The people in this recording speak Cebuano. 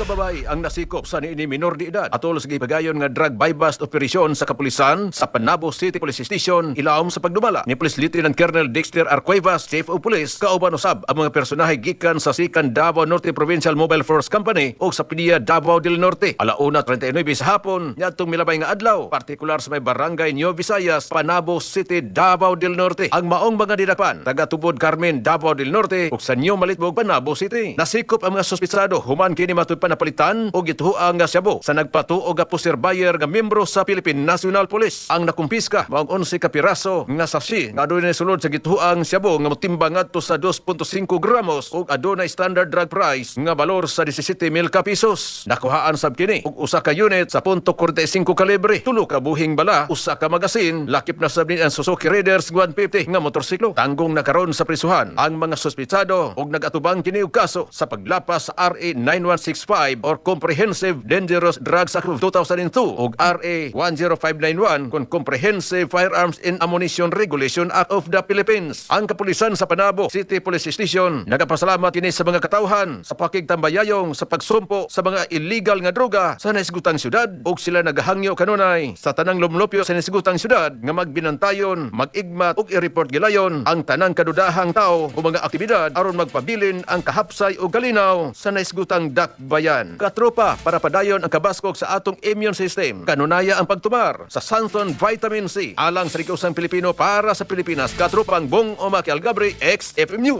Ka babae ang nasikop sa niini minor de edad atol sa gipagayon nga drug buy-bust operasyon sa kapulisan sa Panabo City Police Station, ilawom sa pagdumala ni Police Lieutenant Colonel Dexter Arcuevas, Chief of Police, kauban usab ang mga personahe gikan sa Sikan Davao Norte Provincial Mobile Force Company o sa PDEA Davao del Norte. 1:39 sa hapon niadtong milabay nga adlaw, partikular sa may Barangay New Visayas, Panabo City, Davao del Norte. Ang maong mga didakpan taga Tubod Carmen, Davao del Norte ug sa New Malitbog, Panabo City. Nasikop ang mga suspitsado human kini matud pa napalitan og gituhoang nga shabu sa nagpatuo nga poseur buyer nga membro sa Philippine National Police. Ang nakumpiska maong 11 ka piraso nga sachet nga adunay sulod sa gituhoang shabu nga motimbang ngadto sa 2.5 gramos ug adunay standard drug price nga balor sa 17,000 ka pesos. Nakuhaan sab kini og usa ka unit sa .45 kalibre, tulo ka buhing bala, usa ka magasin, lakip na sab ni ang Suzuki Raiders 150 nga motorsiklo. Tanggong na karon sa prisuhan ang mga suspitsado ug nagatubang kini og kaso sa paglapas sa RA 9165 or Comprehensive Dangerous Drugs Act of 2002 ug RA 10591 kon Comprehensive Firearms and Ammunition Regulation Act of the Philippines. Ang kapulisan sa Panabo City Police Station nagapasalamat kini sa mga katawhan sa pakigtambayayong sa pagsumpo sa mga illegal nga droga sa nahisgutang syudad ug sila nagahangyo kanunay sa tanang lumlupyo sa nahisgutang syudad nga magbinantayon, mag-igmat ug i-report gilayon ang tanang kadudahang tao o mga aktibidad aron magpabilin ang kahapsay o kalinaw sa nahisgutang dakbayan. Katropa, para padayon ang kabaskog sa atong immune system, kanunaya ang pagtumar sa Santhon Vitamin C. Alang sa Rigosang Pilipino, para sa Pilipinas, katropang Bong Omaki Algabre, XFM News.